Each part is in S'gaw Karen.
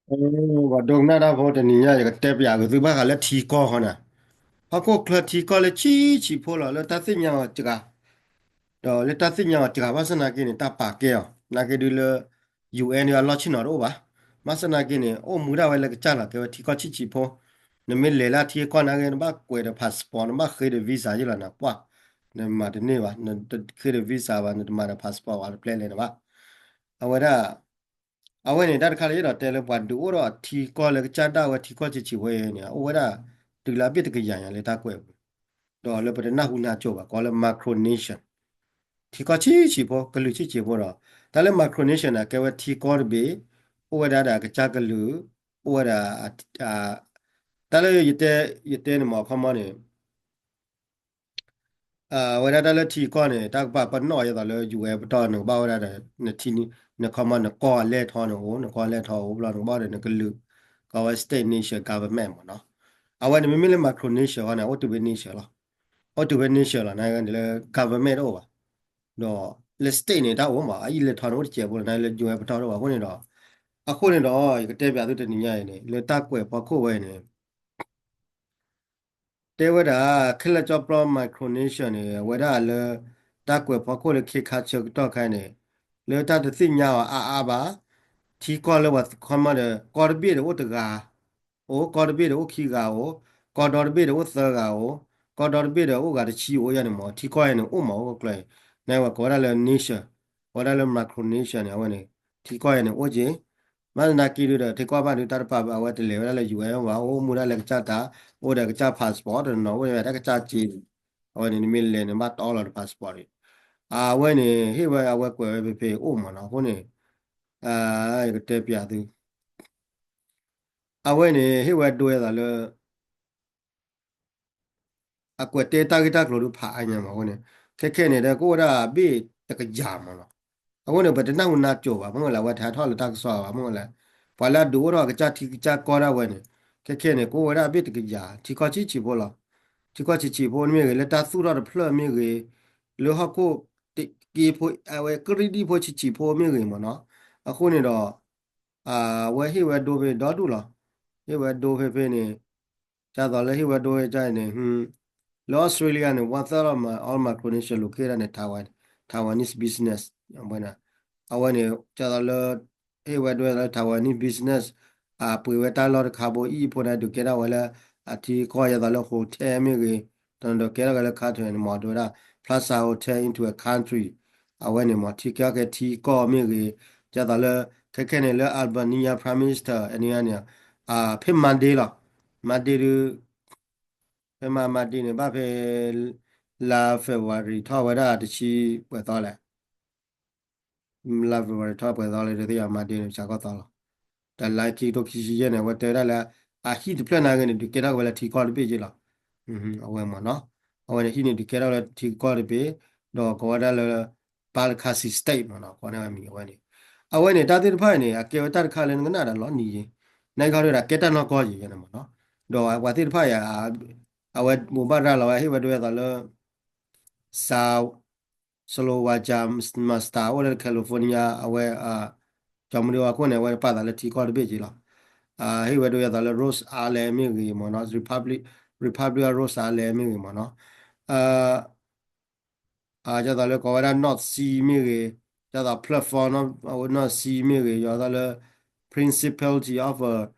အိ ပှၤဒိကနၣ်တၢ်ဖိတနံၤညါ ယကတဲပၠးက့ၤသုဘၣ်ဃးလၢထံကီၢ်ဃီန့ၣ်, ဟီၣ်ခိၣ်ချၢထံကီၢ်လၢဆံးဆံးဖိလီၤ လၢတၢ်သ့ၣ်ညါအီၤစှၤ, ဒီးလၢတၢ်သ့ၣ်ညါအီၤစှၤဘၣ်ဆၣ်သနာ်က့န့ၣ် တၢ်ပာ်ကဲအီၤ သနာ်က့ဒုးလၢ ယူၣ်အဲၣ် ဒုးအလီၢ်ဆ့ၣ်နီၤတအိၣ်ဘၣ်, ဘၣ်ဆၣ်သနာ်က့န့ၣ် အိၣ်မူဒၣ်ဝဲလၢကစၢ်လီၤ ကဲဝဲထံကီၢ်ဆံးဆံးဖိ, နမ့ၢ်လဲၤလၢထံကီၢ်နာ်က့ နဘၣ်ကွဲးဒီး passport နဘၣ်ဃ့ဒီး visa ယ့ၣ်လီၤ နကွၢ်, နမၤတန့ၢ်ဘၣ် နတဃ့ဒီး visa ဘၣ် နတမၤဒီး passport ဘၣ် တဖျဲးလဲၣ်န့ၣ်ဘၣ်, အဝဲဒၣ် အဝဲန့ၣ် တၢ်တခါလၢယအဲၣ်ဒိးတဲလၢပှၤဒုးအိၣ်ဒီးထံကီၢ်လၢကစၢ်ဒၣ်ဝဲထံကီၢ်ဆံးဆံးဖိအံၤန့ၣ် အိၣ်ဝဲဒၣ် တုၤလၢအဘ့ၣ်တကယၤညါလၢတၢ်ကွဲးပူၤ, ဒီးလၢပတနၢ်ဟူနၢ်ကၠိဘၣ် ကိးလၢ Micronesian ထံကီၢ်ဆံးဆံးဖိ ကလုာ်ဆံးဆံးဖိဒီး တၢ်လၢ Micronesian န့ၣ် ကဲဝဲထံကီၢ်တဘ့ၣ်, အိၣ်ဝဲဒၣ်ဒီးကစၢ်ကလုာ်, အိၣ်ဝဲဒၣ် တၢ်လၢယတဲ ယတဲန့ၣ်မ့ၢ် ခီမီန့ၣ် အဝဲဒၣ်တၢ်လၢထံကီၢ်န့ၣ် တၢ်ကပာ်ပနီၣ်အီၤဒ်သိးလၢ ယူၣ်အဲၣ် ပတီၢ် နကဘၣ်ဝဲဒၣ်ဒီး နထံ နခီမီ နကီၢ်အလဲၢ်ထီန့ၣ်အိၣ် နကီၢ်အလဲၢ်ထီအိၣ်ဘျီ နကဘၣ်ဒီးနကလုာ် ကိးဝဲ state nation government မ့ၢ်နီၤ. အဝဲန့ၣ်မ့မ့ၢ်လၢ Micronesia ဃီန့ၣ် အိၣ်တုၤဖဲ nation လီၤ. အိၣ်တုၤဖဲ nation လီၤန့ၣ်လၢ government တအိၣ်ဘၣ်. ဒီးလၢ state န့ၣ် တၢ်အိၣ်မး အအံၤလဲၢ်ထီန့ၣ် အိၣ်တစဲးဖိလီၤ နလၢ ယူၣ်အဲၣ် ပတီၢ်တအိၣ်ဘၣ်အဃိန့ၣ်ဒီး အဃိန့ၣ်ဒီး ယကတဲပၠးသုတနံၤညါအံၤန့ၣ် လၢတၢ်ကွဲးဖီခိၣ်ဝဲအံၤန့ၣ် တဲဝဲဒၣ် ခဲလၢာ်ကၠီပျီ Micronesia န့ၣ် အဝဲဒၣ်လၢ တၢ်ကွဲးဖီခိၣ်လၢခ့ခါဆၢကတီၢ်ခါန့ၣ် လၢတၢ်တသ့ၣ်ညါအီၤအါအါဘၣ်, ထံကီၢ်လၢပှၤခီမီဒီး ကီၢ်တဘ့ၣ်ဒီးအိၣ်တဂၤအိၣ်, ကီၢ်တဘ့ၣ်ဒီးအိၣ်ခံဂၤအိၣ်, ကီၢ်ဒီတဘ့ၣ်ဒီးအိၣ်သၢဂၤအိၣ်, ကီၢ်ဒီတဘ့ၣ်ဒီးအိၣ်ဂၤတဆံအိၣ်ယါန့ၣ်မ့ၢ် ထံကီၢ်အံၤန့ၣ် အိၣ်မးအိၣ်ကျၢၤအံၤ န့ၣ်ဝဲကိးဝဲဒၣ်လၢ nation, ကိးဝဲဒၣ်လၢ Micronesia န့ၣ် အဝဲန့ၣ် ထံကီၢ်အံၤန့ၣ် အိၣ်က့ၤ ဘၣ်သနာ်က့ဒုးဒီး ထံကီၢ်ဘၣ်ဒုး တၢ်တပာ်အဝဲတလဲၤဝဲဒၣ်လၢ ယူၣ်အဲၣ် ဘၣ် အိၣ်မူဒၣ်လၢကစၢ်တၢ် အိၣ်ဒီးကစၢ် passport တနီၤ အိၣ်ဝဲတၢ်ကစၢ်စ့, အဝဲန့ၣ် နမ့ၢ်လဲၤန့ၣ် ဘၣ်တီလီၤဒီး passport အံၤ, အဝဲန့ၣ် ဟ့ၣ်ဝဲအဝဲကွဲးဝဲဖဲဖဲအိၣ်မးနီၤ အဃိန့ၣ် ယကတဲပၠးသု အဝဲန့ၣ် ဟ့ၣ်ဝဲဒိအသးလၢ အကွဲးတဲတၢ်ဂ့ၢ်တၢ်ကျိၤဒုးဖးအါညါမးအဃိန့ၣ် ခဲခဲန့ၣ်ဒီး ကအိၣ်ဝဲဒၣ်ဘ့ၣ်တကယၤမးနီၤ. အဃိန့ၣ် ပတနၢ်ဟူနၢ်ကၠိဘၣ် မ့ၢ်လၢအဝဲတဟဲထီၣ်လၢတၢ်ကစီၣ်ဘၣ် မ့ၢ်လၢ ပှၤလၢအဒုးအိၣ်ထီၣ်ကစၢ်ထံကစၢ်ကီၢ်ဒၣ်ဝဲန့ၣ် ခဲခဲန့ၣ် ကအိၣ်ဝဲဒၣ်ဘ့ၣ်တကယၤ ထံကီၢ်ဆံးဆံးဖိလီၤ. ထံကီၢ်ဆံးဆံးဖိမ့ၢ်ဂ့ၤ လၢတၢ်သူၣ်ထီၣ်တဖျၢၣ်မ့ၢ်ဂ့ၤ လၢဟီၣ်ခိၣ်က့ဖိ အဝဲကရံၣ်ဒံၣ်ဖိဆံးဆံးဖိမ့ၢ်ဂ့ၤမးနီၤ. အဃိန့ၣ်ဒီး အဝဲဟ့ၣ်ဝဲဒိဖဲဒီဒူၣ်လီၤ. ဟ့ၣ်ဝဲဒိဖဲဖဲန့ၣ် ဒ်သိးလၢဟ့ၣ်ဝဲဒိဝဲဒ်န့ၣ် လၢ Australia န့ၣ် one third of all Micronesia located န့ၣ် Taiwan, Taiwanese business အဝဲန့ၣ် ဒ်သိးလၢ ဟ့ၣ်ဝဲဒိဝဲဒၣ်လၢ Taiwanese business ပှ့ၤဝဲတၢ်လီၢ်တခါဘိ အံၤဖိန့ၣ် ဒုးကဲထီၣ်ဝဲလၢ အထံကီၢ်ဒ်သိးလၢ hotel မ့ၢ်ဂ့ၤ တနီၤဒုးကဲထီၣ်ဝဲလၢ country န့ၣ်မ့ၢ် ဒ်ဝဲဒၣ် Plaza Hotel into a country အဝဲန့ၣ်မ့ၢ် ထံကီၢ်ကဲထံကီၢ်မ့ၢ်ဂ့ၤ ဒ်သိးလၢ ခဲခဲန့ၣ်လၢ Albania Prime Minister အန့ၣ်န့ၣ် ဖဲ Monday လီၤ. Monday ဒုး ဖဲမၤ Monday န့ၣ် ဘၣ်ဖဲ လါ February ထီၣ်ဝဲဒၣ်တဆံပှဲၤသီလဲၣ် လါ February ထီၣ်ပှဲၤသီလဲၣ် တသ့ၣ်ညါ Monday န့ၣ် စှၤကီၢ်သီလီၤ. တလါခံကထိခံဆံယဲၢ်န့ၣ် အဝဲတဲဝဲဒၣ်လၢ အဟံၣ်တဖျၢၣ်နာ်က့န့ၣ် ဒုးကဲထီၣ်က့ၤဝဲလၢထံကီၢ်တဘ့ၣ်က့လီၤ. အဝဲမ့ၢ်နီၤ အဝဲန့ၣ်ဟံၣ်န့ၣ် ဒုးကဲထီၣ်လၢထံကီၢ်တဘ့ၣ် ဒီးကိးဝဲဒၣ်လၢ Balakasi State မ့ၢ်နီၤ ကိးန့ၢ်ဝဲမံၤအဝဲန့ၣ် အဝဲန့ၣ် တၢ်သ့ၣ်တဖၣ်အံၤန့ၣ် အကဲဝဲတၢ်တခါလၢနကနၣ်ဒီးလီၤနံၤယံၤ နကီၢ်ဒုးဒီး ကဲတၢ်နီၢ်ကီၢ်ယံၤယဲန့ၣ်မ့ၢ်နီၤ ဒီးပှၤသ့ၣ်တဖၣ်အံၤ အဝဲမိၢ်ဘၣ်ရၤလီၤဝဲ ဟ့ၣ်ဝဲဒိဝဲဒၣ်လၢ Sa- Slovakia Mazda အိၣ်လၢ California အဝဲ ကၠီမဒုအခိၣ်န့ၣ် အဝဲပာ်သးလၢထံကီၢ်တဘ့ၣ်က့လီၤ. ဟ့ၣ်ဝဲဒိဝဲဒၣ်လၢ Rhode Island မ့ၢ်ဂ့ၤမ့ၢ်နီၤ Republic, Republic of Rhode Island မ့ၢ်ဂ့ၤမ့ၢ်နီၤ ဒ်သိးလၢကိးဝဲဒၣ် North Sea မ့ၢ်ဂ့ၤ, ဒ်သိး platform North Sea မ့ၢ်ဂ့ၤ, ဒ်သိးလၢ Principality of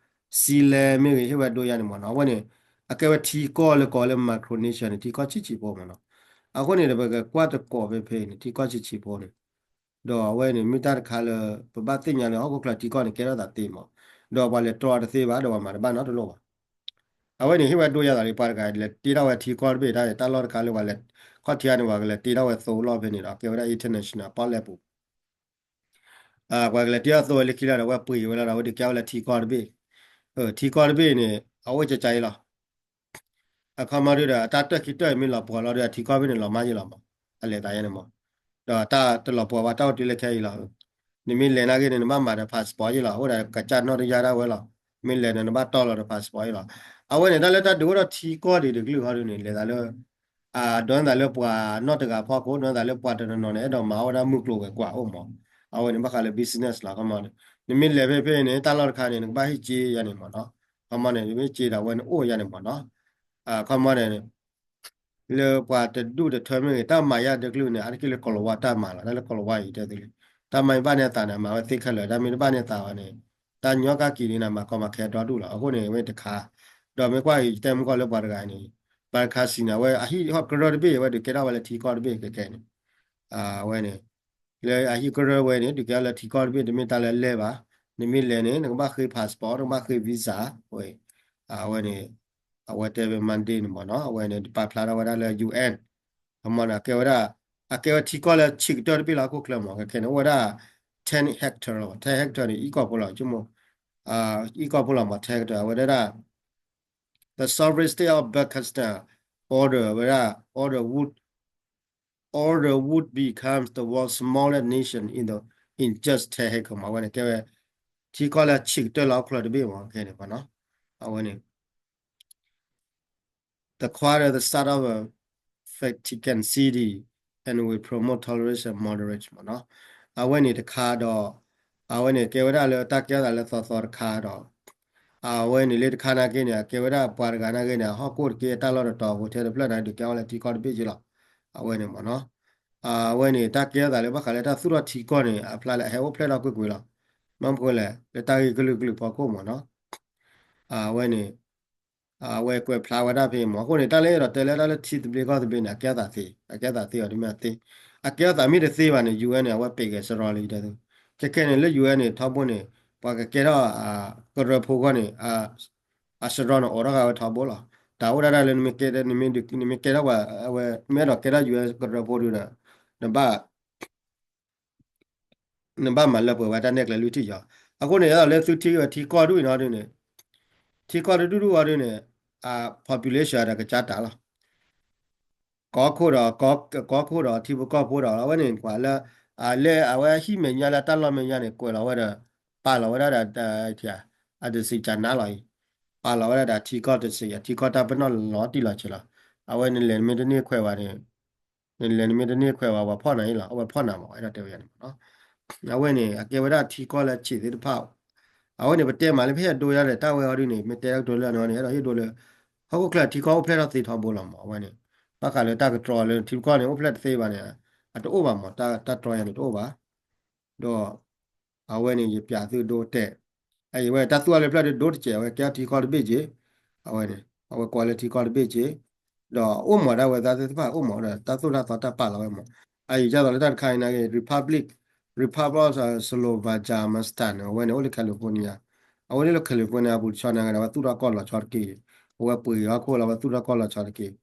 Sealand မ့ၢ်ဂ့ၤ ဟ့ၣ်ဝဲဒိယါန့ၣ်မ့ၢ်နီၤ အဝဲန့ၣ် အကဲဝဲထံကီၢ်လၢကိးလၢ Micronesia န့ၣ် ထံကီၢ်ဆံးဆံးဖိမ့ၢ်နီၤ. အဃိန့ၣ်ဒီး ပကကွၢ်တကိးဖဲဖဲန့ၣ် ထံကီၢ်ဆံးဆံးဖိန့ၣ် ဒီးအဝဲန့ၣ် မ့ၢ်တၢ်တခါလၢ ပဘၣ်သ့ၣ်ညါလၢဟီၣ်ခိၣ်ချၢထံကီၢ်န့ၣ် ကဲထီၣ်သးသ့မး, ဒီးပှၤလဲၤတြီတသ့ဘၣ် ဒီးပှၤမၤတဘၣ်နီတလိၣ်ဘၣ်. အဝဲန့ၣ် ဟ့ၣ်ဝဲဒိယါသးလံ ပှၤတဂၤ လဲၤတ့ထီၣ်ဝဲထံကီၢ်တဘ့ၣ် တၢ်တၢ်လီၢ်တခါလၢပှၤလဲၤ ခီၣ်ထံးန့ၣ် ပှၤကလဲၤတ့ထီၣ်ဝဲသိလီၢ်ဖဲန့ၣ်ဒီး ကဲဝဲဒၣ် international ပီၣ်လဲၣ်ပူၤ ပှၤကလဲၤတ့ထီၣ်သိဝဲလၢခံလီၤဒီး အဝဲပှ့ၤဝဲလီၤဒီး အဝဲဒုးကဲထီၣ်ဝဲလၢထံကီၢ်တဘ့ၣ်, ထံကီၢ်တဘ့ၣ်န့ၣ် အအိၣ်ကကါအံၤလီၤ. အခီမီဒုဒီး အတၢ်တၢၢ်ခံတၢၢ်မ့ၢ်လီၤပှီၤလီၤဒီး အထံကီၢ်တဘ့ၣ်န့ၣ် လီၤမၢ်ယံၤလီၤမး, အလဲၤသးယဲန့ၣ်မး, ဒီးတၢ်တလီၤပှီၤဘၣ် တၢ်အိၣ်တုၤလၢခဲအံၤလီၤ. နမ့ၢ်လဲၤနာ်က့န့ၣ် နဘၣ်မၤဒီး passport ယံၤလီၤ, အိၣ်ဒီးကစၢ်နီၣ်တယၢ်ဒၣ်ဝဲလီၤ. မ့ၢ်လဲၤန့ၣ် နဘၣ်တီလီၤဒီး passport ယံၤလီၤ. အဝဲန့ၣ်တၢ်လၢတၢ်ဒုးအိၣ်ထီၣ်ထံကီၢ်ဒံးတကလုာ်ဃီဒုန့ၣ် လဲၤသးလၢ အဒိးန့ၢ်သးလၢပှၤနီၢ်တဂၤဖီခိၣ် ဒိးန့ၢ်သးလၢပှၤတနီၤနီၤန့ၣ် အဲၣ်ဒိးမၤအီၣ်ဝဲဒၣ်မုၢ်ကျိၤဝဲၤကွာ်အိၣ်မး, အဝဲန့ၣ် ဘၣ်ဃးလၢ business လီၤ ခီမီန့ၣ်, နမ့ၢ်လဲၤဖဲဖဲန့ၣ် တၢ်လီၢ်တခါန့ၣ် နကဘၣ်ဟ့ၣ်က့ယၤန့ၣ်မ့ၢ်နီၤ, ခီမီန့ၣ် နမ့ၢ်က့ဒီးအဝဲန့ၣ်အိၣ်ယၤန့ၣ်မ့ၢ်နီၤ, ခီမီန့ၣ် လၢပှၤတဒူၣ်တထၢမ့ၢ်ဂ့ၤ တၢ်မၤယၤတကလုာ်န့ၣ် အါတက့ၢ်လၢကီၤလၤဝါတၢ်မၤလီၤ, တၢ်လၢကီၤလၤဝါအံၤတဲသုလံ, တၢ်မၤဘၣ်န့ၢ်အသးန့ၣ် မၤဝဲသ့ခဲလၢာ်, တၢ်မ့ၢ်တဘၣ်န့ၢ်အသးဘၣ်န့ၣ် တၢ်ညီကၣ်ကံၤန့ၣ် မၤကီမၤခဲဒီဒူၣ်လီၤ, အဃိန့ၣ် အဝဲတခါ, ဒီးမ့ၢ်ကွၢ်အံၤ ယတဲမုၢ်ကီၢ်လၢပှၤတဂၤန့ၣ်, ပှၤတခါစံးန့ၣ် အဝဲအဟံၣ်ဟီၣ်ကရၢတဘ့ၣ် အဝဲဒုးကဲထီၣ်ဝဲလၢထံကီၢ်တဘ့ၣ်ခဲခဲန့ၣ်, အဝဲန့ၣ် လၢအဟံၣ်ကရၢဝဲန့ၣ် ဒုးကဲထီၣ်လၢထံကီၢ်တဘ့ၣ် တမ့ၢ်တၢ်လၢလဲၢ်ဘၣ်, နမ့ၢ်လဲၤန့ၣ် နကဘၣ်ဃ့ passport နကဘၣ်ဃ့ visa ဝဲ, အဝဲန့ၣ် အဝဲတဲဝဲ Monday န့ၣ်မ့ၢ်နီၤ, အဝဲန့ၣ် ပာ်ဖျါထီၣ်ဝဲဒၣ်လၢ ယူၣ်အဲၣ် အမ့ၢ်န့ၣ် အကဲဝဲဒၣ်, အကဲဝဲထံကီၢ်လၢဆံးကတၢၢ်တဘ့ၣ်လၢဟီၣ်ခိၣ်ချၢမ့ၢ် ခဲခဲန့ၣ် အိၣ်ဝဲဒၣ် ten hectare လီၤ, ten hectare န့ၣ် အံၣ်ကီၢ်ဖိလီၤ, ဆိကမိၣ်, အံၣ်ကီၢ်ဖိလီၤမ့ၢ် ten hectare အဝဲဒၣ် The sovereign state of Pakistan order ဝဲဒၣ် order would, order would become the world's smallest nation in the, in just ten hectare မ့ၢ် အဝဲန့ၣ် ကဲဝဲ ထံကီၢ်လၢဆံးကတၢၢ်လၢဟီၣ်ခိၣ်ချၢတဘ့ၣ်မ့ၢ် ခဲခဲန့ၣ်မ့ၢ်နီၤ, အဝဲန့ၣ် the quarter, the start of a Vatican City and will promote tolerance and moderation မ့ၢ်နီၤ, အဝဲန့ၣ်တခါဒီး အဝဲန့ၣ်ကဲဝဲဒၣ်လၢတၢ်ကဲထီၣ်သးလၢသီသီတခါဒီး အဝဲန့ၣ်လၢတခါနာ်က့န့ၣ် အကဲဝဲဒၣ်ပှၤတဂၤနာ်က့န့ၣ် အဟီၣ်ကိၣ်တက့ၢ် တၢ်လီၢ်တတီၤအဃိ ထဲတဖျၢၣ်န့ၣ် ဒုးကဲထီၣ်လၢထံကီၢ်တဘ့ၣ်က့လီၤ, အဝဲန့ၣ်မ့ၢ်နီၤ, အဝဲန့ၣ်တၢ်ကဲထီၣ်သးလၢဘၣ်ဃးလၢတၢ်သူၣ်ထီၣ်ထံကီၢ်န့ၣ် အဖျါလၢအဟဲအိၣ်ဖျဲၣ်ထီၣ်ကွ့ၢ်ကွ့ၢ်လီၤ, မ့ၢ်မနုၤလဲၣ် လၢတၢ်ဂ့ၢ်ကလုာ်ကလုာ်ဖီခိၣ်မ့ၢ်နီၤ, အဝဲန့ၣ် အဝဲကွဲးဖျါဝဲဒၣ်ဖဲမ့ၢ် အဃိန့ၣ် တၢ်လၢအဲၣ်ဒိးတဲလၢတၢ်လၢထံသဘျ့ကီၢ်သဘျ့န့ၣ် အကဲအသးသ့, အကဲအသးသ့အီၤတမ့ၢ်သ့, အကဲအသးမ့ၢ်တသ့ဘၣ်န့ၣ် ယူၣ်အဲၣ်န့ၣ် အဝဲပ့ၤက့ၤစရီလံတဲသု, ခဲခဲန့ၣ် လၢယူၣ်အဲၣ်န့ၣ် ထီဘိန့ၣ် ပှၤကကဲထီၣ် ကရၢဖိဂီၢ်န့ၣ် အစရီန့ၣ် အိးထီၣ်ဃာ်ဝဲထီဘိလီၤ, တၢ်အိၣ်ဒၣ်တၢ်လၢနမ့ၢ်ကဲ, နမ့ၢ်ကဲထီၣ်ပှၤ အဝဲ မ့ၢ်အဲၣ်ဒိးကဲထီၣ်ယူၣ်အဲၣ်ကရၢဖိဒီး နဘၣ် နဘၣ်မၤလၢပှဲၤဝဲတၢ်နဲၣ်ကျဲလွံၢ်ထံၣ်ယီၤ, အဃိန့ၣ် ဒ်သိးလၢသုထံၣ်ဝဲထံကီၢ်ဒူၣ်အံၤနီၤဒ်န့ၣ်, ထံကီၢ်တဒူၣ်ဒူၣ်အီၤဒ်န့ၣ်, population ဒီးကစၢ်တၢ်လီၤ, ကီၢ်ခိၣ်ဒီး, ကီၢ်ခိၣ်ဒီးထံဖိကီၢ်ဖိဒီး အဝဲန့ၣ်ကွၢ်လၢ, လၢအဝဲဟံၣ်မဲာ်ညါလၢတၢ်လီၢ်မဲာ်ညါန့ၣ် ကွဲးလီၤဝဲဒီး, ပာ်လီၤဝဲဒၣ်ဒီး, အတစံးကနါလီၤအံၤ, ပာ်လီၤဝဲဒၣ်ဒီးထံကီၢ်တစံး ထံကီၢ်တၢ်ပနီၣ်လီၤတံၢ်လီၤဆဲးလီၤ, အဝဲနလဲၤနမ့ၢ်တန့ၢ်ခွဲးဝဲန့ၣ် နလဲၤနမ့ၢ်တန့ၢ်ခွဲးဝဲ ပှၤဖီၣ်နၤအံၤလီၤ, အဝဲဖီၣ်နၤမး အဲၣ်ဒိးတဲဝဲန့ၣ်မးနီၤ, အဝဲန့ၣ် အကဲဝဲဒၣ်ထံကီၢ်လၢဆံးသ့ၣ်တဖၣ်, အဝဲန့ၣ် ပတဲမးလၢဖဲအဒိယါဒီး တၢ်ဝဲအီၤဒ်န့ၣ် မ့ၢ်တဲကတိၤလၢအနီၢ်န့ၣ် အဲၣ်ဒိးဟ့ၣ်ဒိလၢ, ဟီၣ်ခိၣ်ချၢထံကီၢ်အိၣ်ဖျဲၣ်ထီၣ်သ့ထီဘိလီၤမး အဝဲန့ၣ်, ဘၣ်ဃးလၢတၢ်ကတြီလၢထံကီၢ်န့ၣ် အိၣ်ဖျဲၣ်တသ့ဘၣ်န့ၣ်, အတအိၣ်ဘၣ်မး တၢ်တြီယါန့ၣ်တအိၣ်ဘၣ်, ဒီး အဝဲန့ၣ် ယပျးသုဒိတဲာ်, အအံၤဝဲတၢ်သူၣ်ထီၣ်လၢဖျၢၣ်ဒ်ဒိတစဲး အဝဲကဲထံကီၢ်တဘ့ၣ်က့ၤ, အဝဲန့ၣ် အဝဲကွၢ်လၢထံကီၢ်တဘ့ၣ်က့ၤ, ဒီးအိၣ်မးဒၣ်ဝဲသးသ့ၣ်တဖၣ် အိၣ်မးဒီးတၢ်သိၣ်တၢ်သီတၢ်ပာ်လီၤဝဲမး, အအံၤဒ်သိးလၢတၢ်တခါအံၤနာ်က့ Republic, Republic of Slobodan Master န့ၣ် အဝဲန့ၣ်အိၣ်လၢ California, အဝဲန့ၣ်လၢ California အပူၤတဆီနာ်က့ဒီး အဝဲသူၣ်ထီၣ်ကီၢ်လီၤဆီတက့ၢ်, အဝဲပှ့ၤဟီၣ်ခိၣ်လီၤ အဝဲသူၣ်ထီၣ်ကီၢ်လီၤဆီတက့ၢ်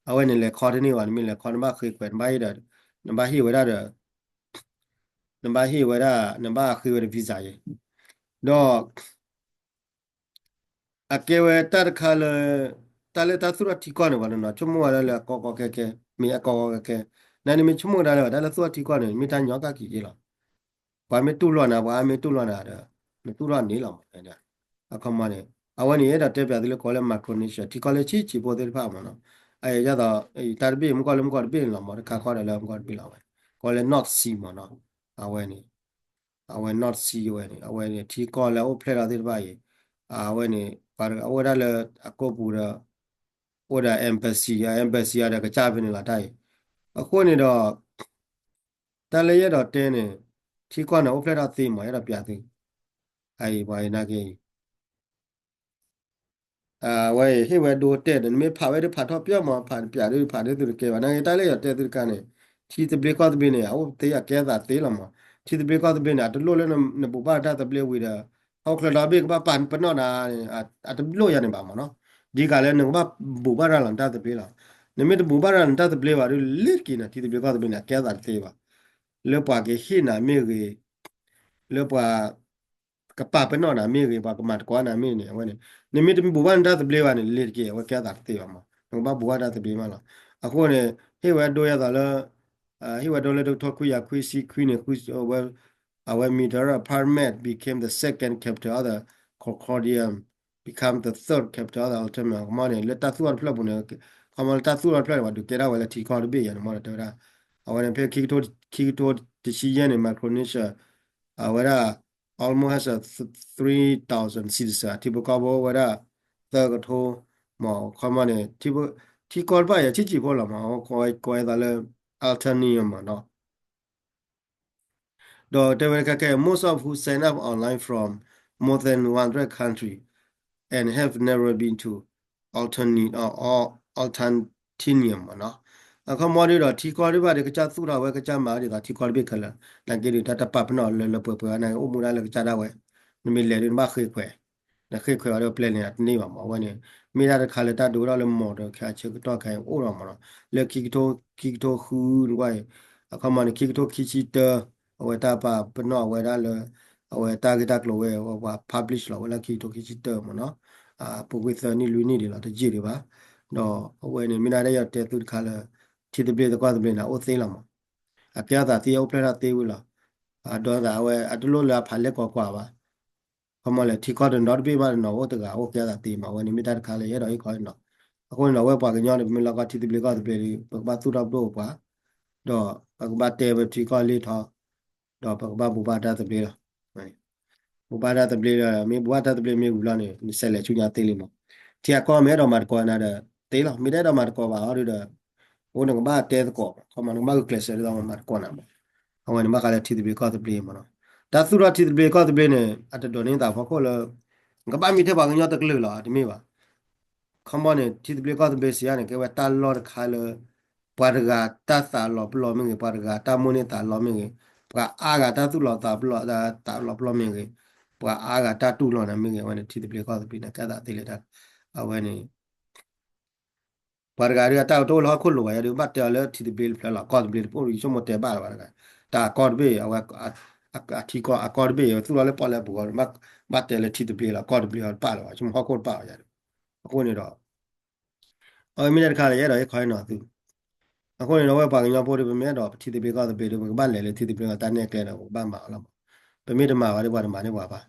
အဝဲန့ၣ်လဲၤခီတန့ၢ်ဘၣ်, နမ့ၢ်လဲၤခီနဘၣ်ဃ့ခွဲး နဘၣ်ဟ့ၣ်ဒီး, နဘၣ်ဟ့ၣ်ဝဲဒၣ်ဒီး, နဘၣ်ဟ့ၣ်ဝဲဒၣ် နဘၣ်ဃ့ဝဲဒီး visa ယဲ, ဒီး အကဲဝဲတၢ်တခါလၢ တၢ်လၢတၢ်သူၣ်ထီၣ်ထံကီၢ်န့ၣ် ပှၤတနီၤဆိကမိၣ်ဝဲဒၣ်လၢအကီကီခဲခဲ, မ့ၢ်အကီကီခဲခဲ, နနမ့ၢ်ဆိကမိၣ်ဝဲဒၣ်လၢ တၢ်လၢသူၣ်ထီၣ်ထံကီၢ်န့ၣ် မ့ၢ်တၢ်ညီကၣ်ကံၤက့လီၤ ပှၤမ့ၢ်တူၢ်လိာ်နၤ ပှၤအါမ့ၢ်တူၢ်လိာ်နၤဒီး နတူၢ်လိာ်န့ၣ်လီၤမး, အခီမးန့ၣ် အဝဲန့ၣ် အဲၣ်ဒိးတဲပျးသုလၢကိးလၢ Micronesia ထံကီၢ်လၢဆံးဆံးဖိသ့ၣ်တဖၣ်မးနီၤ, အအံၤဒ်သိး တၢ်တဘ့ၣ်မ့ၢ်ကီၢ်လၢမ့ၢ်ကီၢ်တဘ့ၣ်န့ၣ်လီၤမး တခါဃီဒီးလၢမ့ၢ်ကီၢ်တဘ့ၣ်လီၤဝဲ, ကိးလၢ North Sea မးနီၤ, အဝဲန့ၣ် အဝဲ North Sea ဝဲန့ၣ် အဝဲန့ၣ် ထံကီၢ်လၢအအိၣ်ဖျဲၣ်ထီၣ်သ့ၣ်တဖၣ်အံၤ, အဝဲန့ၣ် ပှၤတဂၤအိၣ်ဝဲဒၣ်လၢအကိာ်ပူၤဒီး အိၣ်ဒီး embassy, embassy ဒီးကစၢ်ဖဲန့ၣ်လီၤတၢ်အံၤ, အဃိန့ၣ်ဒီး တၢ်လၢယအဲၣ်ဒိးတဲန့ၣ် ထံကီၢ်န့ၣ်အိၣ်ဖျဲၣ်ထီၣ်သ့မး အဲၣ်ဒိးပျးသု, အအံၤပှၤအံၤနာ်က့ အဝဲအံၤ ဟ့ၣ်ဝဲဒိတဲာ်ဒီး နမ့ၢ်ဖးဝဲဒၣ်ဖးထီၣ်ပျီမး ဖးပျးဒ်ဖးဒ်သုတကဲဘၣ် နာ်က့ တၢ်လၢယအဲၣ်ဒိးတဲသုတခါန့ၣ် ထံသဘျ့ကီၢ်သဘျ့န့ၣ် အအိၣ်သ့အကဲအသးသ့လီၤမး, ထံသဘျ့ကီၢ်သဘျ့န့ၣ် အတလိၣ်လၢနဘူးဘၣ်တၢ်သဘျ့ဝံၤဒီး ဟီၣ်ခိၣ်ချၢဒီဘ့ၣ်ကဘၣ်ပာ်ပနီၣ်နၤန့ၣ် အတလိၣ်ယၤန့ၣ်ဘၣ်မးနီၤ, ဒ်ကးလၢနကဘၣ်ဘူးဘၣ်ရၤလီၤနတၢ်သဘျ့လီၤ, နမ့ၢ်တဘူးဘၣ်ရၤလီၤနတၢ်သဘျ့ဘၣ်ဒီး လ့ၤတက့ၤန့ၣ် ထံသဘျ့ကီၢ်သဘျ့န့ၣ် အကဲအသးတသ့ဘၣ်, လၢပှၤကဟ့ၣ်နၤမ့ၢ်ဂ့ၤ, လၢပှၤ ကပာ်ပနီၣ်နၤမ့ၢ်ဂ့ၤ ပှၤကမၤသကိးနၤမ့ၢ်န့ၣ် အဝဲန့ၣ် နမ့ၢ်တဘူးဘၣ်နတၢ်သဘျ့ဘၣ်န့ၣ် လ့ၤတက့ၢ် အဝဲကဲအသးတသ့ဘၣ်မး နကဘၣ်ဘူးဘၣ်တၢ်သဘျ့မးလီၤ, အဃိန့ၣ် ဟ့ၣ်ဝဲဒိယဲသိးလၢ ဟ့ၣ်ဝဲဒိလၢတကထိခွံကယၤခွံဆံခွံန့ၣ် အဝဲမ့ၢ်တရၢ Pyramid became the second capital of the Chaldean, become the third capital of the Ottoman ခီမီန့ၣ် လၢတၢ်သူၣ်ထီၣ်တဖျၢၣ်ပူၤန့ၣ် ခီမီလၢတၢ်သူၣ်ထီၣ်တဖျၢၣ်န့ၣ် ပှၤဒုးကဲထီၣ်ဝဲလၢထံကီၢ်တဘ့ၣ်ယၤန့ၣ် မ့ၢ်ဒီးတဲဝဲဒၣ် အဝဲန့ၣ်ဖဲခံကထိ ခံကထိတဆံယဲၢ်န့ၣ် Micronesia အဝဲဒၣ် almost has a three thousand citizen အထံဖိကီၢ်ဖိဝဲဒၣ် သၢကထိ မ့ၢ်ခီမီန့ၣ် ထံကီၢ်တဖၣ်အံၤ ဆံးဆံးဖိလီၤမး ကိးဝဲသးလၢ Altanian မးနီၤ ဒီးတဲဝဲခဲကဲ most of who sign up online from more than one hundred country and have never been to Alternate or Altantinium မ့ၢ်နီၤ. အခီမီဒ်ဒီး ထံကီၢ်ဒ်ဘၣ်ဒီး ကစၢ်သူၣ်ထီၣ်ဝဲ ကစၢ်မၤဒ်သိးထံကီၢ်တဘ့ၣ်ခဲလၢာ် နာ်က့ဒီး တၢ်တပာ်ပနီၣ်လၢလၢပှဲၤပှဲၤ နာ်က့အိၣ်မူဒၣ်လၢကစၢ်ဒၣ်ဝဲ နမ့ၢ်လဲၤဒီး နဘၣ်ဃ့ခွဲး နဃ့ခွဲးအီၤဒီး ပျဲန့ၣ်တန့ၢ်ဘၣ်မး အဝဲန့ၣ် မ့ၢ်ဒၣ်တခါလၢတၢ်ဒိဝဲဒၣ်လၢ model ခဲအဆၢကတီၢ်ခဲအံၤအိၣ်လီၤမးနီၤ လၢခံကထိ ခံကထိဃုနကွၢ်အံၤ အခီမီန့ၣ် ခံကထိခံဆံတၢ အဝဲတၢ်ပာ်ပနီၣ်အဝဲဒၣ်လၢ အဝဲတၢ်ဂ့ၢ်တၢ်ကျိၤဝဲ ပှၤ publish လီၤဝဲလၢခံကထိခံဆံတၢမးနီၤ ပူၤကွံာ်သၢနံၣ်လွံၢ်နံၣ်ဒံးလီၤ တယံာ်ဒံးဘၣ် ဒီးအဝဲန့ၣ် မ့ၢ်ဒၣ်ယတဲသုတခါလၢ ထံသဘျ့သကွၢ်သဘျ့န့ၣ် အိၣ်သ့လီၤမး အကဲအသးသ့ အိၣ်ဖျဲၣ်ထီၣ်သ့ဝံၤလီၤ အဒိသးအဝဲအတလိၣ်လၢအဖးလဲၢ်ကီကွၢ်ဘၣ် ခီမီလဲၣ် ထံကီၢ်တနီၤတဘ့ၣ်ဘၣ်တနီၤအိၣ်တဂၤ အိၣ်ကဲအသးသ့မး အဝဲန့ၣ် မ့ၢ်တၢ်တခါလၢယအဲၣ်ဒိးဟ့ၣ်ခီနီၤ အဃိန့ၣ်ဒီး အဝဲပှၤကညီန့ၣ် ပမ့ၢ်လီၢ်ကီၢ်ထံသဘျ့ကီၢ်သဘျ့ဒီး ပကဘၣ်သူၣ်ထီၣ်ပဒိၣ်ပပှၤ ဒီးပကဘၣ်တဲပထံကီၢ်လ့ထီၣ် ဒီးပကဘၣ်ဘိးဘၣ်တၢ်သဘျ့လီၤ ဘိးဘၣ်တၢ်သဘျ့လီၤ မ့ၢ်ဘိးဘၣ်တၢ်သဘျ့မ့ၢ်ဝံၤလီၤန့ၣ် နဆဲးလဲၤဆူညါသ့လံမး ထံအကီၢ်မ့ၢ်အဲၣ်ဒိးမၤသကိးနၤဒီး သ့လီၤ မ့ၢ်တအဲၣ်ဒိးမၤသကိးဘၣ်အီၤဒီး အိၣ်နကဘၣ်တဲသကိး ခီမီနကဘၣ်ဂုာ်ကျဲးစၢးဒ်သိးမၤသကိးနၤမး အဝဲန့ၣ်ဘၣ်ဃးလၢထံသဘျ့ကီၢ်သဘျ့မးနီၤ တၢ်သူၣ်ထီၣ်ထံသဘျ့ကီၢ်သဘျ့န့ၣ် အတဒိးန့ၢ်သးဖီခိၣ်လၢ နကဘၣ်မ့ၢ်ထဲပှၤကညီတကလုာ်လီၤ တမ့ၢ်ဘၣ် ခီမီန့ၣ် ထံသဘျ့ကီၢ်သဘျ့စံးယါန့ၣ် ကဲဝဲတၢ်လီၢ်တခါလၢ ပှၤတဂၤတၢ်သးလီၤပလိာ်မ့ၢ်ဂ့ၤ ပှၤတဂၤတၢ်မိၣ်န့ၢ်သးလီမ့ၢ်ဂ့ၤ ပှၤအါဂၤတၢ်သူၣ်လီၤသးပလိာ် သးလီၤပလိာ်မ့ၢ်ဂ့ၤ ပှၤအါဂၤတၢ်တူၢ်လိာ်နၤမ့ၢ်ဂ့ၤ အဝဲန့ၣ် ထံသဘျ့ကီၢ်သဘျ့န့ၣ် ကဲသးသ့လၢတၢ် အဝဲန့ၣ် ပှၤတဂၤဒီးအတၢ်တအိၣ်လၢဟီၣ်ခိၣ်လိၤဘၣ် ယၤဒီးဘၣ်တဲအီၤလၢထံသဘျ့တဖျၢၣ်လီၤ ကီၢ်သဘျ့တဖျၢၣ်လီၤ ကီၢ်သဘျ့တပအိၣ်ဒီး ယဆိကမိၣ်တဲဘၣ်လၢၤဘၣ်တဂၤ တၢ်အကီၢ်တဘ့ၣ် အဝဲ အထံကီၢ်အကီၢ်တဘ့ၣ် သူၣ်လီၤလၢပီၣ်လဲၣ်ပူၤဃီ ဘၣ်တဲလၢထံသဘျ့လီၤ ကီၢ်သဘျ့အီၤတပၣ်လၢၤဘၣ် ယဆိကမိၣ်ဟီၣ်ခိၣ်တပၣ်ဘၣ်ယၤဒီး အဃိန့ၣ်ဒီး အဝဲမ့ၢ်တၢ်တခါလၢယအဲၣ်ဒိးဟ့ၣ်ခီဟ့ၣ်နီၤသု အဃိန့ၣ်ဒီး အဝဲပှၤကညီဖိဒီး ပမ့ၢ်အဲၣ်ဒိးပထံသဘျ့ကီၢ်သဘျ့ဒီး ပကဘၣ်လဲၤလၢထံသဘျ့လီၤ တၢ်နဲၣ်ကျဲဒီး ပကဘၣ်မၤအီၤလီၤမး ပမ့ၢ်တမၤဘၣ်ဒီး ပှၤတမၤန့ၢ်ပှၤဘၣ်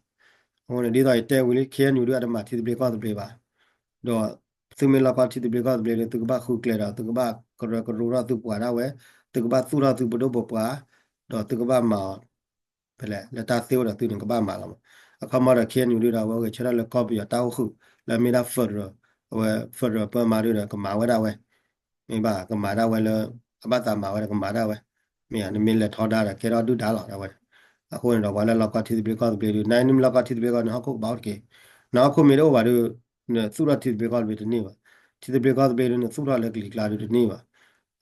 အဃိန့ၣ် ဒ်သိးယတဲဝံၤလံ ခ့ၣ်အဲၣ်ယူၣ် ဒုးအတမၤထံသဘျ့ကီၢ်သဘျ့ဘၣ် ဒီးသုမ့ၢ်လီၢ်ကီၢ်ထံသဘျ့ကီၢ်သဘျ့ဒီး သုကဘၣ်ဃုကျဲဒီး သုကဘၣ်ကရၢကရိထီၣ်သုပှၤဒၣ်ဝဲ သုကဘၣ်သူၣ်ထီၣ်သုပဒိၣ်ပပှၤ ဒီးသုကဘၣ်မၤအီၤ ဖဲလဲၣ် လၢတၢ်သ့အိၣ်ဒီးသုန့ၣ် ကဘၣ်မၤလီၤမး အခီမီဒီး ခ့ၣ်အဲၣ်ယူၣ် ဒုးဒီး အဝဲအိၣ်ဂဲၤဆၢထၢၣ်လၢကီၢ်ပယီၤတၢ်အိၣ်ဃုာ် လၢမ့ၢ်ဒၣ် federal အဝဲ federal ပၢမၤဒုးဒီး ကမၤဝဲဒၣ်ဝဲ မ့ၢ်ဘၣ် ကမၤဒၣ်ဝဲလၢ အဘၣ်သးမၤဝဲဒီး ကမၤဒၣ်ဝဲ မ့ၢ်ဧါ နမ့ၢ်လဲၤထီဒါဒီး ကဲထီၣ်ဒုၣ်ဒါလီၤဒၣ်ဝဲ အဃိန့ၣ်ဒီး ပှၤလၢလီၢ်ကီၢ်ထံသဘျ့ကီၢ်သဘျ့ဒီး နနမ့ၢ်လီၢ်ကီၢ်ထံသဘျ့ကီၢ် နဟီၣ်ခိၣ်ကဘၣ်အိၣ်တက့ၢ် နဟီၣ်ခိၣ်မ့ၢ်တအိၣ်ဘၣ်ဒီး နသူၣ်ထီၣ်ထံသဘျ့ကီၢ်သဘျ့တန့ၢ်ဘၣ် ထံသဘျ့ကီၢ်သဘျ့ဒီး နသူၣ်ထီၣ်လၢကလံၤကျါဒီးတန့ၢ်ဘၣ်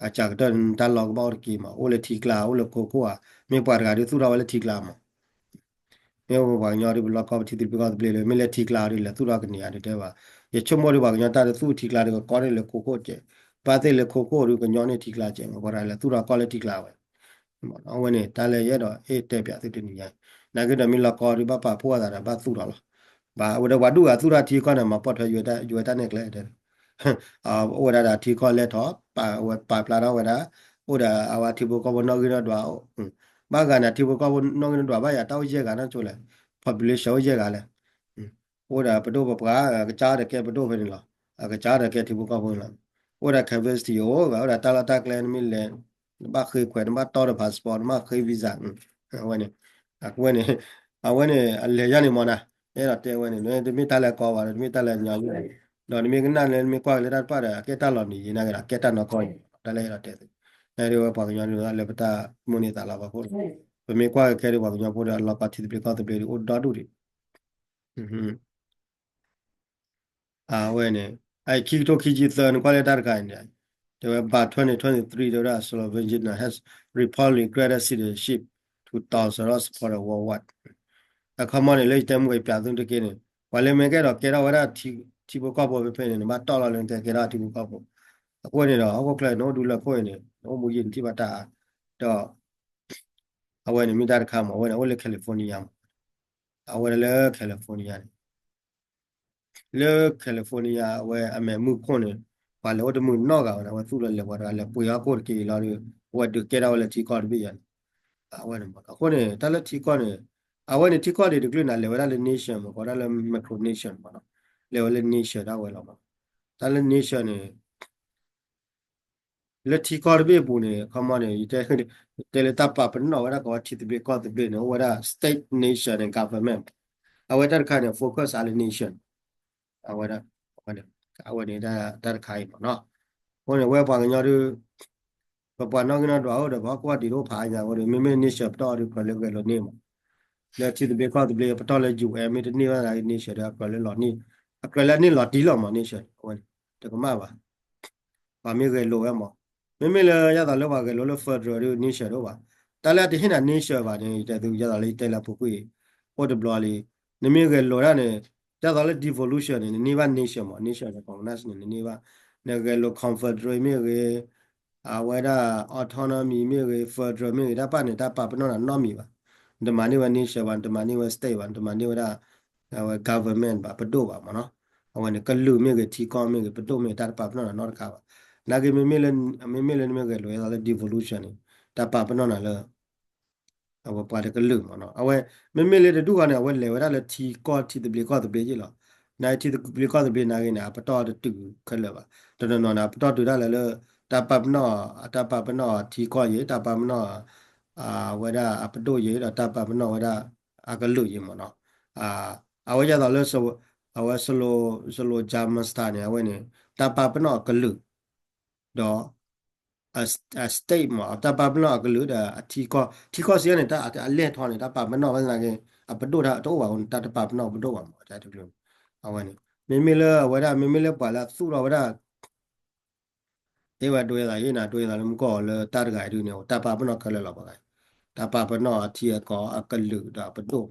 အစှၤကတၢၢ် နတၢ်လီၢ်ကဘၣ်အိၣ်တက့ၢ်မး အိၣ်လၢထံကျါ အိၣ်လၢခိခိၣ်ဧါ မ့ၢ်ပှၤတဂၤဒီးသူၣ်ထီၣ်ဝဲလၢထံကျါမး မ့ၢ်ပှၤကညီဒီး ပလီၢ်ကီၢ်ပထံသဘျ့ကီၢ်သဘျ့လၢ မ့ၢ်လၢထံကျါဒီး လဲၤသူၣ်ထီၣ်ကန့ၢ်ဧါဒီးတဲဘၣ် ယဆိကမိၣ်ဒီးပှၤကညီတၢ်တသူၣ်ထံကျါဒီး ကကီန့ၢ်လၢခိခိၣ်ကဲး ဘၣ်သ့ၣ်လၢခိခိၣ်ဒီး ကညီန့ၢ်ထံကျါကဲး ပှၤတဂၤလဲၤသူၣ်ထီၣ်ကီၢ်လၢထံကျါဝဲ အဝဲန့ၣ် တၢ်လၢယအဲၣ်ဒိးဟ့ၣ်တဲပၠးသုတနံၤညါ နာ်က့ဒီးမ့ၢ်လီၢ်ကီၢ်ဒီး ဘၣ်ပာ်ဖှိၣ်အသးဒီး ဘၣ်သူၣ်ထီၣ်လီၤ ဘၣ်ဝဲဒီးပှၤဒူၣ်ဂၤသူၣ်ထီၣ်ထံကီၢ်န့ၣ် မၤပိာ်ထွဲယွဲတၢ်နဲၣ်ကျဲ အိၣ်ဝဲဒၣ်ဒီးထံကီၢ်လဲၢ်ထီၣ် ပာ်ဝဲပာ်ဖျါထီၣ်ဝဲဒၣ် အိၣ်ဒီးအဝဲထံဖိကီၢ်ဖိနီၣ်ဂံၢ်နီၣ်ဒွး ဘၣ်ဂၤန့ၣ် ထံဖိကီၢ်ဖိနီၣ်ဂံၢ်နီၣ်ဒွးဘၣ်ယၤ တၢ်အိၣ်ယဲၢ်ဂၤနီၢ်ဆိလဲၣ် population အိၣ်ယဲၢ်ဂၤလဲၣ် အိၣ်ဒီးပဒိၣ်ပပှၢ် အကစၢ်ဒီးကဲပဒိၣ်ဖဲန့ၣ်လီၤ အကစၢ်ဒီးကဲထံဖိကီၢ်ဖိန့ၣ်လီၤ အိၣ်ဒီး capacity အိၣ် အိၣ်ဒီးတၢ်လီၢ်တၢ်ကျဲ နမ့ၢ်လဲၤ နဘၣ်ဃ့ခွဲး နဘၣ်တီဒီး passport နဘၣ်ဃ့ visa အဝဲန့ၣ် အဝဲန့ၣ် အဝဲန့ၣ် အလဲၤယါန့ၣ်မ့ၢ်နၤ အဲၣ်ဒိးတဲဝဲန့ၣ် တမ့ၢ်တၢ်လၢကီဘၣ်ဒီး တမ့ၢ်တၢ်လၢညါယိၣ် ဒီးနမ့ၢ်ကနၣ်လၢနမ့ၢ်ကွၢ်က့ၤလၢတၢ်တဖၣ်ဒီး အကဲတၢ်လီၤနံၤယံၤနာ်က့ဒီး အကဲတၢ်နီၢ်ကီၢ်ယံၤ တၢ်လၢအဲၣ်ဒိးတဲသု နဒၣ်ဝဲပှၤကညီဒၣ်လၢပတၢ်မိၣ်န့ၢ်သးလီၤပှၤဖိ ပမ့ၢ်ကွၢ်က့ၤခဲဒီးပှၤကညီဖိဒီး အလီၢ်ကီၢ်ထံသဘျ့ကီၢ်သဘျ့ဒီး အိၣ်ဒီဒူၣ်ဒံး အဝဲန့ၣ် အခံကထိခံဆံသၢ နကွၢ်လၢတၢ်တခါအံၤန့ၣ် တဲဝဲ by twenty twenty-three တဲဝဲဒၣ် Slovenia has reportedly granted citizenship to thousands of supporters worldwide အခီမီန့ၣ် လၢယတဲမူဝဲပၠးသုတက့ၢ်န့ၣ် ပှၤလၢမ့ၢ်ကဲဒီးကဲထီၣ်ဝဲဒၣ်ထံဖိကီၢ်ဖိဖဲဖဲန့ၣ် နဘၣ်တီၢ်လီၤလၢနကဲကဲထီၣ်ထံဖိကီၢ်ဖိ အဃိန့ၣ်ဒီး ဟီၣ်ခိၣ်ချၢ နအိၣ်ဒူလၢခိၣ်အံၤန့ၣ် နအိၣ်မူယံာ်နထံၣ်ဘၣ်တၢ်အါ ဒီး အဝဲန့ၣ်မ့ၢ်တၢ်တခါမး အဝဲန့ၣ်အိၣ်လၢ California မး အဝဲလၢ California န့ၣ် လၢ California အဝဲအမဲာ်မုၢ်ခိၣ်န့ၣ် ပှၤလဲၤအိၣ်တမုာ်နီတဂၤဝဲန့ၣ် အဝဲသူၣ်လီၤလဲၤပှၤတဂၤလဲၤပှ့ၤဟီၣ်ခိၣ်တက့ၢ်လီၤဒီး အဝဲဒုးကဲထီၣ်ဝဲလၢထံကီၢ်တဘ့ၣ်ယၤန့ၣ် အဝဲန့ၣ်မး အဃိန့ၣ် တၢ်လၢထံကီၢ်န့ၣ် အဝဲန့ၣ်ထံကီၢ်ဒ်တကလုာ်န့ၣ် လဲၤဝဲဒၣ်လၢ nation မး ကိးဒၣ်လၢ micronation မးနီၤ လဲၤဝဲလၢ nation ဒၣ်ဝဲလီၤမး တၢ်လၢ nation န့ၣ် လၢထံကီၢ်တဘ့ၣ်အပူၤန့ၣ် ခီမီန့ၣ် ယတဲ တဲလၢတၢ်ပာ်ပနီၣ်ဝဲဒၣ်ကီးထံသဘျ့ကီၢ်သဘျ့န့ၣ် အိၣ်ဝဲဒၣ် state, nation and government. အဝဲတၢ်တခါန့ၣ် focus အါလၢ nation. အဝဲဒၣ် အဝဲန့ၣ် အဝဲန့ၣ်တၢ်တခါအံၤမ့ၢ်နီၤ. အဃိန့ၣ် အဝဲပှၤကညီဒုး ပပှၤနီၣ်ဂံၢ်နီၣ်ဒွးအိၣ်ဒီး ပဟီၣ်ခိၣ်ဒံးတအိၣ်ဖးအါညါအဃိဒီး မ့မ့ၢ် nation ပတီၢ်အီၤဒုးကြၢးလၢဂဲၤလိာ်န့ၢ်မး လၢထံသဘျ့ကီၢ်သဘျ့ ပတီၢ်လၢ ယူၢ်အဲၣ် မ့ၢ်တန့ၢ်ဘၣ်သနာ်က့ nation ဒီးအကြၢးလၢလီၤန့ၢ် အကြၢးလၢအန့ၢ်လီၤတံၢ်လီၤမး nation အဝဲန့ၣ် တကမၣ်ဘၣ် ပှၤမ့ၢ်ဂဲၤလိာ်ဝဲမး မ့မ့ၢ်လၢယသးလၢပှၤဂဲၤလိာ်လၢ federal ဒီး nation တအိၣ်ဘၣ် တၢ်လၢအတဟ့ၣ်နၤ nation ဘၣ်န့ၣ် ယတဲသု ယသးလၢယတဲလၢအပူၤကွံာ် အိၣ်တဘျီလံ နမ့ၢ်ဂဲၤလိာ်ဒၣ်န့ၣ် ယသးလၢ devolution န့ၣ် နန့ၢ်ဘၣ် nation မး nation န့ၣ် ကီးနၢ်စ့ၢ်န့ၣ် နန့ၢ်ဘၣ် နဂဲၤလိာ် confederate မ့ၢ်ဂ့ၤ အဝဲဒၣ် autonomy မ့ၢ်ဂ့ၤ federal မ့ၢ်ဂ့ၤ တၢ်ပာ်န့ၣ် တၢ်ပာ်ပနီၣ်နၤနီတမံၤဘၣ် နတမၤန့ၢ်ဝဲ nation ဘၣ် နတမၤန့ၢ်ဝဲ state ဘၣ် နတမၤန့ၢ်ဝဲဒၣ် အဝဲ government ဘၣ် ပဒိၣ်ဘၣ်မ့ၢ်နီၤ အဝဲန့ၣ် ကလုာ်မ့ၢ်ဂ့ၤ ထံကီၢ်မ့ၢ်ဂ့ၤ ပဒိၣ်မ့ၢ်ဂ့ၤ တၢ်တပာ်ပနီၣ်နၤနီတခါဘၣ် နာ်က့ မ့မ့ၢ်လၢနမ့ၢ်ဂဲၤလိာ်ယသးလၢ devolution န့ၣ် တၢ်ပာ်ပနီၣ်နၤလၢ အဝဲပှၤတကလုာ်မ့ၢ်နီၤ အဝဲ မ့မ့ၢ်လၢတဒူၣ်ဃီန့ၣ် အဝဲလဲၤဝဲဒၣ်လၢထံကီၢ်ထံသဘျ့ကီၢ်သဘျ့ယ့ၣ်လီၤ နာ်က့ထံသဘျ့ကီၢ်သဘျ့နာ်က့န့ၣ် အပတီၢ်တတုၤခဲလၢာ်ဘၣ် တနီၤနီၤန့ၣ် အပတီၢ်တုၤဒၣ်လဲာ်လၢ တၢ်ပာ်ပနီၣ် တၢ်ပာ်ပနီၣ်ထံကီၢ်ယ့ၣ် တၢ်ပာ်ပနီၣ် အဝဲဒၣ်အပဒိၣ်ယ့ၣ် ဒီးတၢ်ပာ်ပနီၣ်ဝဲဒၣ်အကလုာ်ယ့ၣ်မ့ၢ်နီၤ အဝဲယသးလၢ အဝဲ Slobodan Milosevic န့ၣ် အဝဲန့ၣ် တၢ်ပာ်ပနီၣ်အကလုာ် ဒီး အ state မ့ၢ် တၢ်ပာ်ပနီၣ်အကလုာ်ဒီးအထံကီၢ် ထံကီၢ်စံးန့ၣ် တၢ်အလဲၢ်ထီၣ်န့ၣ် တၢ်ပာ်ပနီၣ်ဝဲသနာ်က့ အပဒိၣ်တၢ်တအိၣ်ဘၣ်အဃိန့ၣ် တၢ်တပာ်ပနီၣ်ပဒိၣ်ဘၣ်မ့ၢ် တၢ်တကလုာ် အဝဲန့ၣ် မ့မ့ၢ်လၢအဝဲဒၣ် မ့မ့ၢ်လၢပှၤလၢအသူၣ်ထီၣ်ဝဲဒၣ် ဟ့ၣ်ဝဲဒိယသးဟ့ၣ်နၤ ဒိယသးလၢမူကီၢ်လၢတၢ်တဂၤအံၤဒုးန့ၣ် တၢ်ပာ်ပနီၣ်ခဲလၢာ်လီၤပှၤဂၤ တၢ်ပာ်ပနီၣ်အထံအကီၢ်အကလုာ်ဒီးအပဒိၣ်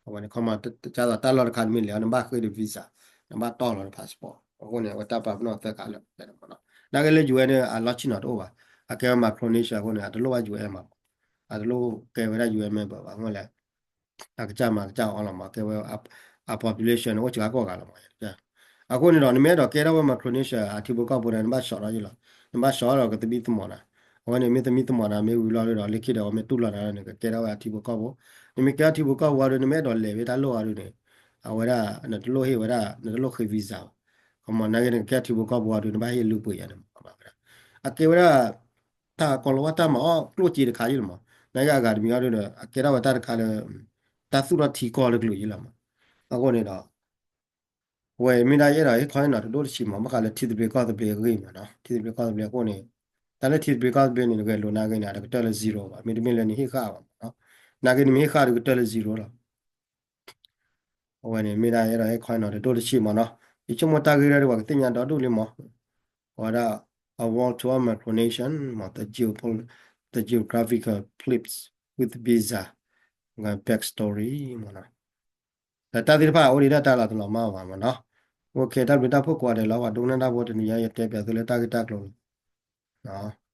အဝဲန့ၣ် ခီမီ ဒ်သိးတၢ်လီၢ်တခါန့ၣ်မ့ၢ်လဲၤအီၤ နဘၣ်ဃ့ဒီး visa နဘၣ်တီၢ်လီၤန passport အဃိန့ၣ် အဝဲတၢ်ပာ်ပနီၣ်သၢခါလၢာ်မ့ၢ်နီၤ နာ်က့လၢ ယူၢ်အဲၣ် န့ၣ် အလီၢ်ဆ့ၣ်နီၤတအိၣ်ဘၣ် အကဲဝဲ Micronesia အဃိန့ၣ် အတလိၣ်ဘၣ် ယူၢ်အဲၣ် မး အတလိၣ်ကဲဝဲဒၣ် ယူၢ်အဲၣ် member ဘၣ် အဃိလဲၣ် အကစၢ်မၤကစၢ်အီၤလီၤမး ကဲဝဲ အ population န့ၣ် အိၣ်စှၤကိးဂၤလီၤမး အဃိန့ၣ်ဒီး နမ့ၢ်အဲၣ်ဒိးကဲထီၣ်ဝဲ Micronesia အထံဖိကီၢ်ဖိဒီး နဘၣ်ဆီၣ်ထီၣ်ယ့ၣ်လီၤ နဘၣ်ဆီၣ်ထီၣ်ဒီးကသဘံၣ်သမီၤနၤ အဝဲန့ၣ် မ့ၢ်သဘံၣ်သမီၤနၤ မ့ၢ်ဝံၤလီၤဒီး လၢခံဒီး အဝဲမ့ၢ်တူၢ်လိာ်နၤန့ၣ် ကကဲထီၣ်ဝဲအထံဖိကီၢ်ဖိ နမ့ၢ်ကဲထီၣ်ထံဖိကီၢ်ဖိအီၤဒီး နမ့ၢ်အဲၣ်ဒိးလဲၤဝဲတၢ်လိၣ်အီၤဒုးန့ၣ် အဝဲဒၣ် နတလိၣ်ဟ့ၣ်ဝဲဒၣ် နတလိၣ်ဃ့ visa ဘၣ် ခီမီ နာ်က့ နကကဲထီၣ်ထံဖိကီၢ်ဖိအီၤဒုး နဘၣ်ဟ့ၣ်လုၢ်ပှ့ၤယၤန့ၣ်မး ဘၣ်ဝဲဒၣ် အကဲဝဲဒၣ် တၢ်ကီၤလၤဝါတၢ်မၤအီၣ်ကျိၣ်စ့တခါယ့ၣ်လီၤမး နာ်က့အဂၤတမံၤအီၤဒုးဒီး အကဲထီၣ်ဝဲတၢ်တခါလၢ တၢ်သူၣ်ထီၣ်ထံကီၢ်တကလုာ်ယ့ၣ်လီၤမး အဃိန့ၣ်ဒီး ဝဲမ့ၢ်ဒၣ်ယအဲၣ်ဒိးဟ့ၣ်ခီဟ့ၣ်နီၤတဒိၣ်တဆံးမး ဘၣ်ဃးလၢထံသဘျ့ကီၢ်သဘျ့အဂ့ၢ်မးနီၤ ထံသဘျ့ကီၢ်သဘျ့အဃိန့ၣ် တၢ်လၢထံသဘျ့ကီၢ်သဘျ့န့ၣ် နဂဲၤလိာ်နာ်က့န့ၣ် အတကတၢၢ်လၢ zero ဘၣ် မ့တမ့ၢ်လၢနဟ့ၣ်ဃာ်ဘၣ်မးနီၤ နာ်က့နမ့ၢ်ဟ့ၣ်ဃာ်ဒီးကတၢၢ်လၢ zero လီၤ အဝဲန့ၣ်မ့ၢ်ဒၣ်ယအဲၣ်ဒိးဟ့ၣ်ခီဟ့ၣ်နီၤတဒိၣ်တဆံးမးနီၤ ယဆိကမိၣ်တၢ်ဂ့ၢ်ဒၣ်ဒ်ပှၤကသ့ၣ်ညါဒီဒူၣ်လံမး အဝဲဒၣ် A World Tour Micronesian မး the geographical clips with visa backstory မးနီၤ ဒီးတၢ်သ့ၣ်တဖၣ်အိၣ်ဒံးဒၣ်တၢ်လီၤတလီၤမးဘၣ်မးနီၤ okay တၢ်ဘျုးတၢ်ဖှိၣ်ကိးဂၤဒဲးလီၤ ပှၤဒိကနၣ်တၢ်ဖိတနံၤညါ ယတဲပၠးသုလၢတၢ်ဂ့ၢ်တၢ်ကျိၤလီၤ